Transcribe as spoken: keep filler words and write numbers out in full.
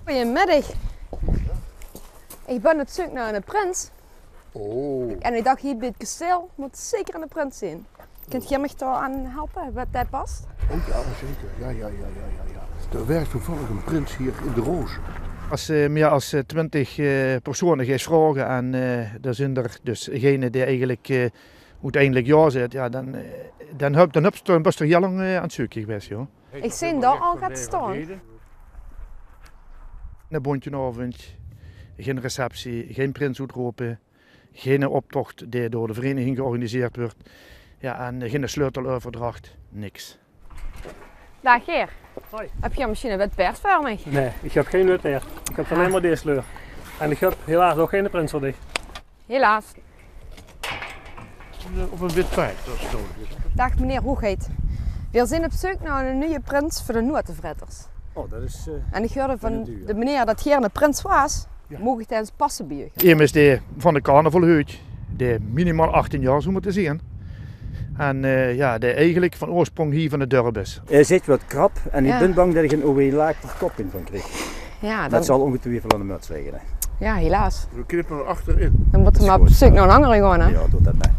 Goeiemiddig. Ich bön op zeuk nao eine prins. Oh. En ich dach, hie bie 't kasteel mót zeker eine prins zeen. Kint geer mich dao aan helpe, waat dao pas? Oh ja, zeker. Ja, ja, ja, ja, ja, ja. D'r werk toevallig eine prins hie in de Roos. Es se mieë es, eh, twintig, eh, persone geis vraoge en, eh, d'r zeen d'r dus geine dae eigelik, eh, oeteindelik ja zaet, ja, dan, eh, dan höb, dan höbs te, dan bös te hieël lang, eh, aan 't zeuke gewaes, ja. Ich zeen dao al get staon. Eine bóntje aovend, gein receptie, gein prins oetrope, geine optoch dae door de vereiniging georganiseerd wuuert. Ja, en geine sleuteleuverdrach, niks. Daag geer. Hoi. Höb geer mesjien ein wit paerd veur mich? Nae, ich höb gein wit paerd. Ich höb allein mer dees kleur. En ich höb helaas ouch geine prins veur dich. Helaas. Op ein wit paerd, es 't nodig is. Daag meneer, hoegheid. Veer zeen op zeuk nao eine nuje prins veur de Noatevretters. Oh, det is, eh, en ich heurde van de meneer det geer eine prins waas. Ja. Maag ich dae ins passe bie uch? Emes dae van de carnaval heuit, dae minimaal achttien jaor zów mótte zeen. En, eh, ja, dae eigelik van oorsprong hie van 't dörp is. Hae zit get krap en ich bön bang det ich ein O W laag verkopping van krieg. Ja, det zal óngetwiefeld aan de muts ligke, hè. Ja, helaas. Veer knippe 'm achterin. Dan mótte v'r mer op zeuk nao ein angere gaon, hè? Ja, doot det mer.